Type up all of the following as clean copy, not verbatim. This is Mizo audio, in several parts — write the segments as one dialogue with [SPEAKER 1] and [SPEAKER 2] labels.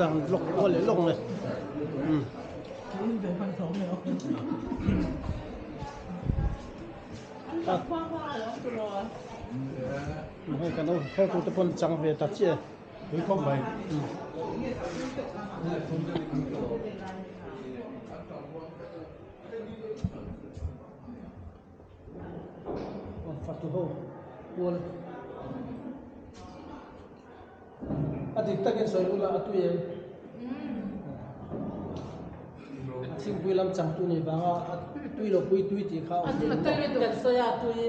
[SPEAKER 1] lang lawk kual leh lawk mai umm. Hei kan hotu te pawn chang ve ta chiah e. Fatu ho kual a dik takin sawi ula a tui em thingpui lam changtu ni vanga a tui lo pui tui tih kha a awm
[SPEAKER 2] A tui kan sawi a tui.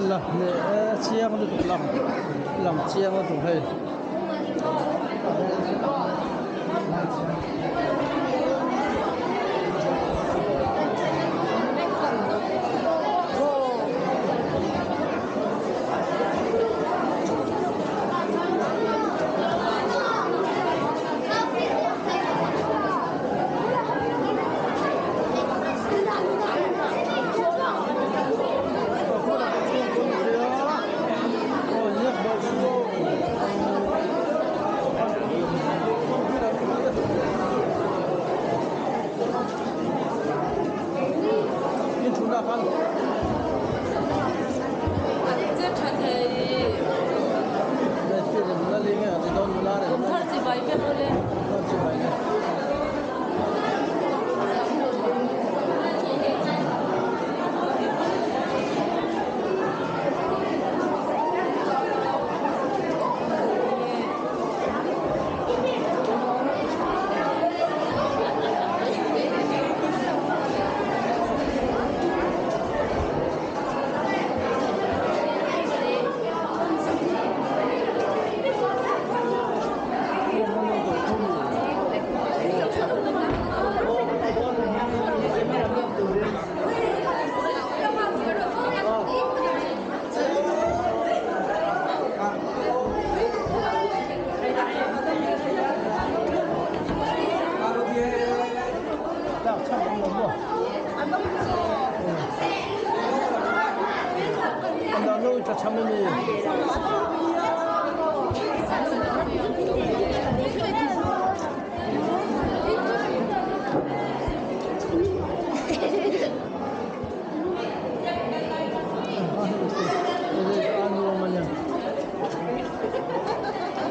[SPEAKER 1] La leh chiang lutuk lang lang chiang lutuk hei.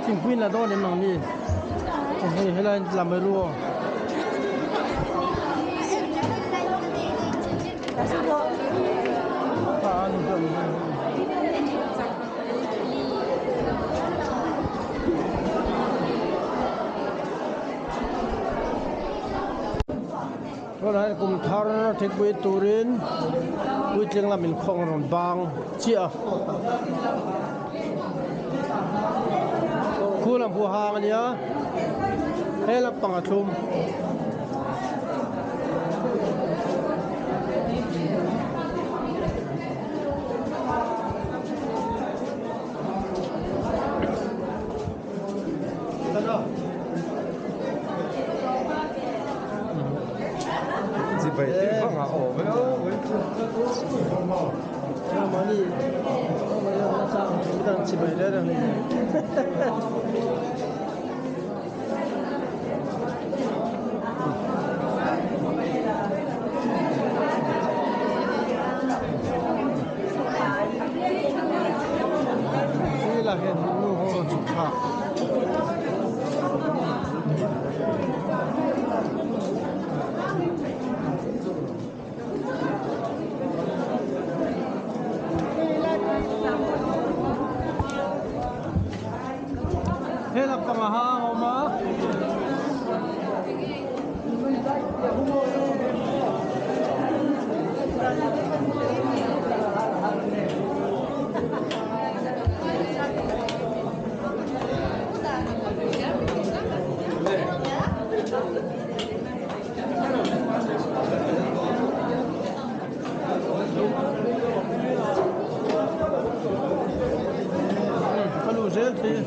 [SPEAKER 1] Thingpui la dawn em ang ni hei helai lam mai ru aw. Tunah hian kum thar thingpui turin puitling lam inkhawng a rawn bang chiah a khu lam pawh hang a nia he lampang a thlum. He lampang a hang a awm a. Ka lu zel thei.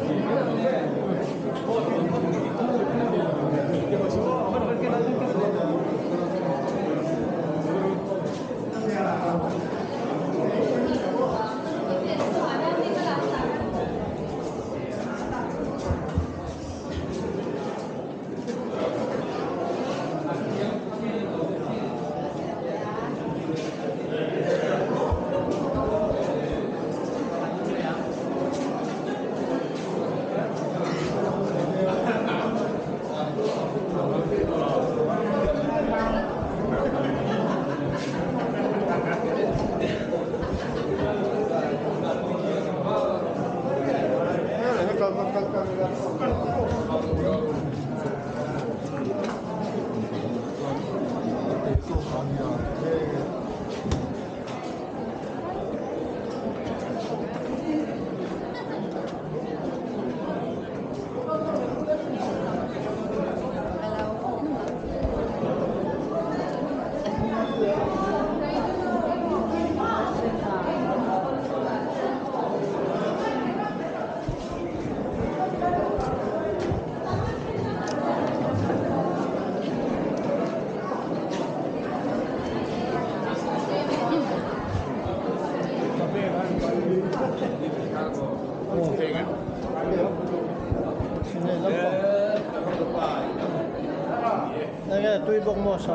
[SPEAKER 1] Enge tui bawk maw sa?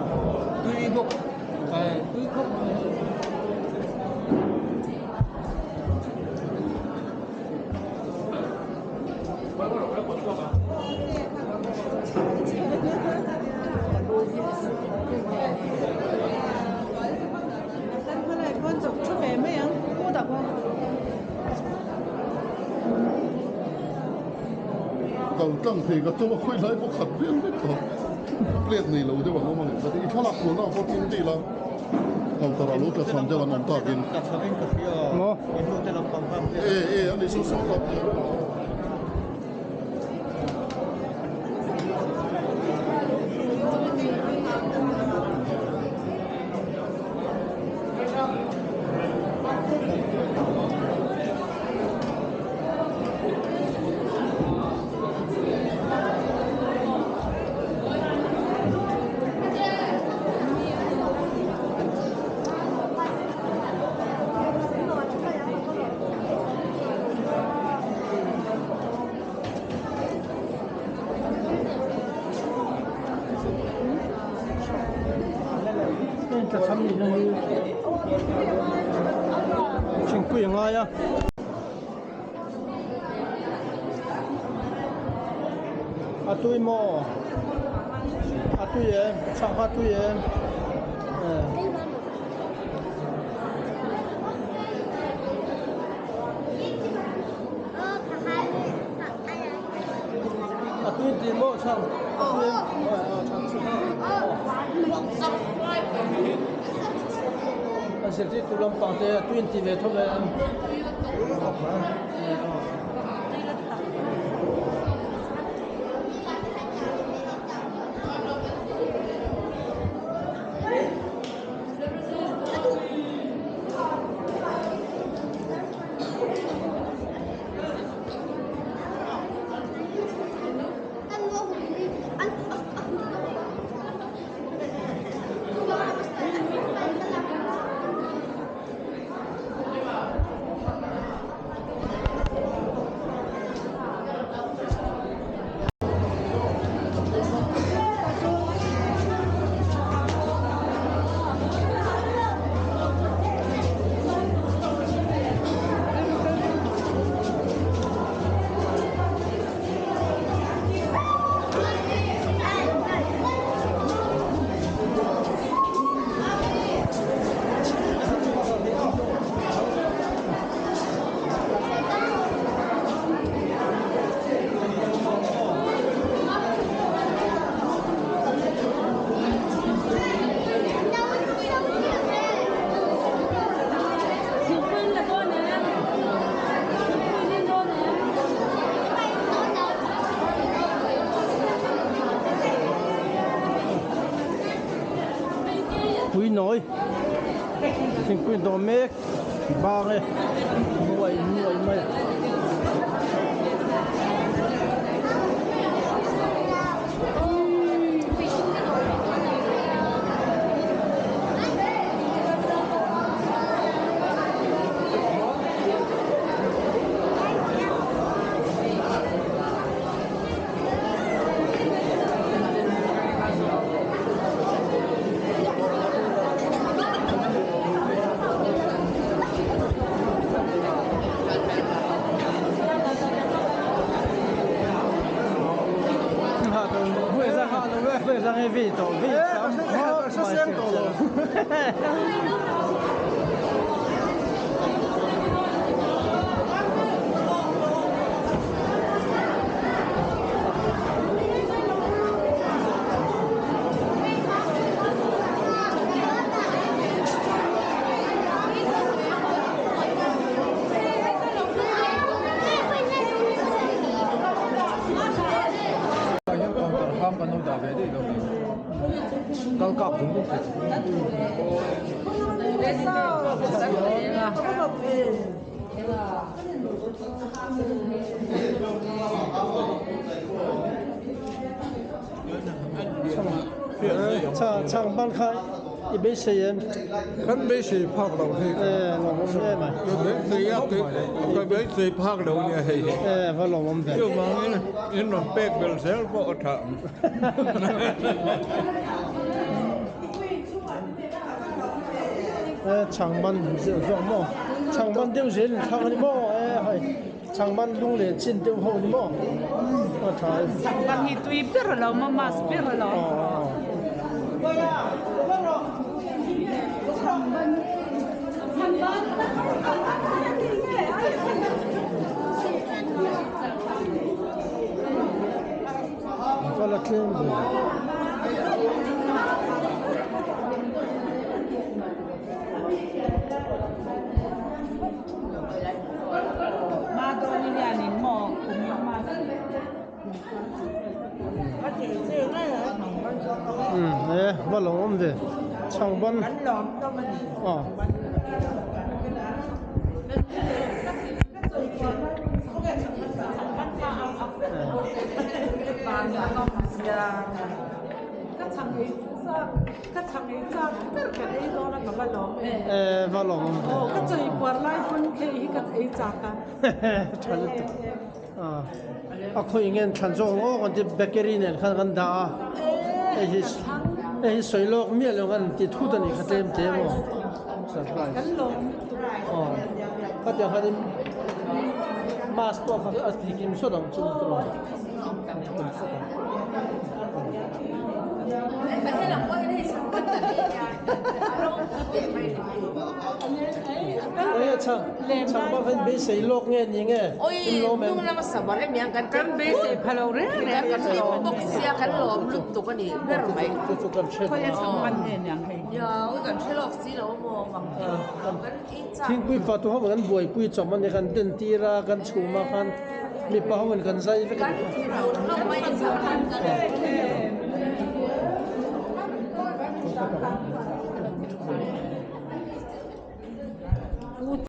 [SPEAKER 2] Tui bawk, tui khawp mai.
[SPEAKER 3] Kal tlang thei ka tum a khawi lai pawh khat viau vek tawh plate nei lo deuh an awm a ni ka ti i thlalak kualna pawh tin ti ila counter ah lo tla chhan deuh an awm takin e e ani saw saw tawp.
[SPEAKER 1] Thingpui a ngai a. A tui maw? A tui em? Chhang kha a tui em? A tui tih maw chhang? A tui em? Chhang chu. A zirtirtu lampang te a tui an ti ve tho em? Pui nawi thingpui dawm mek bang e nuai nuai mai a.
[SPEAKER 2] Ram kan lo dah ve daih lo ni. Kal kap vung vung thei.
[SPEAKER 1] Chhang ban kha i beisei em?
[SPEAKER 4] Kan beisei phak lo hei.
[SPEAKER 1] E lawmawm hle mai.
[SPEAKER 4] Ka beisei a ka beisei phak lo nia hei hi.
[SPEAKER 1] E va lawmawm ve.
[SPEAKER 4] Chuvangin in rawn pek bel zel pawh a tha ang.
[SPEAKER 1] E chhang ban zawk maw? Chhang ban deuh zel in thlang a ni maw? E hei. Changban lung leh chin deuh ho ni maw? A tha e.
[SPEAKER 5] Changban hi tui ber a lo maw, mass ber a lo.
[SPEAKER 1] Ka la tlem ve. Umm e va lo awm ve chhang ban aw. E va lawm awm ve.
[SPEAKER 5] Ka chawi puar lai pawn khei hi ka ei chak a.
[SPEAKER 1] Tha lutuk. A khawi nge an thlan zawk ang aw kan ti bakery nen khan kan dah a. Hei hi hei hi sawi lawk miah lo kan ti thut a nih kha tlem te maw. Surprise.
[SPEAKER 5] Kan lawm lutuk.
[SPEAKER 1] Aw khatiang khanin mask pawh kha a ti kim sawt ang chu tiraw. Beisei lawk nge ni nge in lawm em?
[SPEAKER 5] Kan beisei pha lo reng reng kan lawm
[SPEAKER 6] bawk sia kan lawm lutuk a ni ber mai.
[SPEAKER 1] Chu chu kan hre
[SPEAKER 5] Khawi a chhang ban nge niang hei.
[SPEAKER 6] Kan hre lawk si lo maw mang
[SPEAKER 1] Thingpui fatu ho kan buaipui chawm a ni kan den tir a kan chhum a khan mipa ho in kan zai vek a ni.